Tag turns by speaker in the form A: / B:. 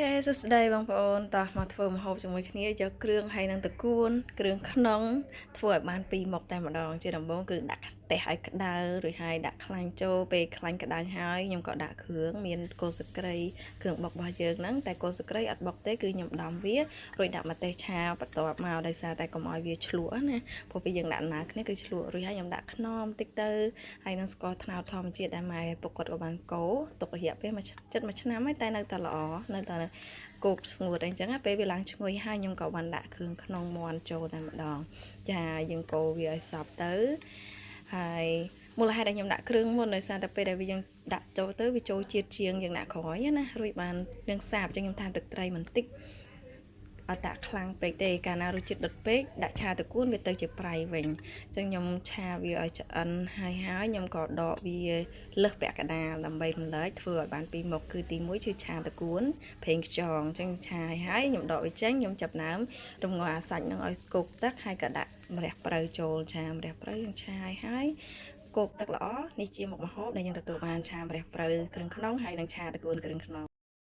A: ខេសួស្តីបងប្អូនតោះមកធ្វើម្ហូបជាមួយគ្នាយកគ្រឿងហើយនឹងតកួនគ្រឿងក្នុងធ្វើឲ្យបានពីរមុខតែម្ដងជាដំបូងគឺដាក់ខ្ទះឲ្យក្តៅរួចហើយដាក់ខ្លាញ់ចូលពេលខ្លាញ់ក្តៅហើយខ្ញុំក៏ដាក់គ្រឿងមានគល់ស្ក្រីគ្រឿងបុករបស់យើងហ្នឹងតែគល់ស្ក្រីអត់បុកទេគឺខ្ញុំដំវារួចដាក់ម្ទេសឆាបន្ទាប់មកដោយសារតែកុំឲ្យវាឆ្លក់ណាព្រោះពេលយើងដាក់ណាគ្នាគឺឆ្លក់រួចហើយខ្ញុំដាក់ខ្នមតិចទៅហើយនឹងស្ករត្នោតធម្មជាតិដែលម៉ែពុកគាត់ក៏បានកូរទុករយៈពេលមួយចិត្តមួយឆ្នាំហើយតែនៅតែល្អនៅតែគោកស្ងួតអីចឹងពេលវាឡើងឈ្ងុយហើយខ្ញុំក៏បានដាក់គ្រឿងក្នុងមាន់ចូលតែម្ដងចាយើងកូរវាឲ្យសព្វទៅហើយមូលហេតុដែលខ្ញុំដាក់គ្រឿងមុនដោយសារតែពេលដែលវាយើងដាក់ចូលទៅវាចូលជាតិជាងយើងដាក់ក្រោយណារួចបាននឹងសាបចឹងខ្ញុំថែមទឹកត្រីបន្តិចអត់ដាក់ខ្លាំងពេកទេកាលណារសជាតិដុតពេកដាក់ឆាតកួនវាទៅជាប្រៃវិញអញ្ចឹងខ្ញុំឆាវាឲ្យឆ្អិនហើយហើយខ្ញុំក៏ដកវាលើសពាក់កណ្ដាលដើម្បីរំលែកធ្វើឲ្យបានពីរមុខគឺទី1គឺឆាតកួនប្រេងខ្យងអញ្ចឹងឆាឲ្យហើយខ្ញុំដកវាចេញខ្ញុំចាប់ដើមរំងាស់អាសាច់នឹងឲ្យគោកទឹកហើយក៏ដាក់ម្រះព្រៅចូលឆាម្រះព្រៅយើងឆាឲ្យហើយគោកទឹកល្អនេះជាមុខម្ហូបដែលយើងទទួលបានឆាម្រះព្រៅគ្រឿងក្នុងហើយនិងឆាតកួនគ្រឿងក្នុង។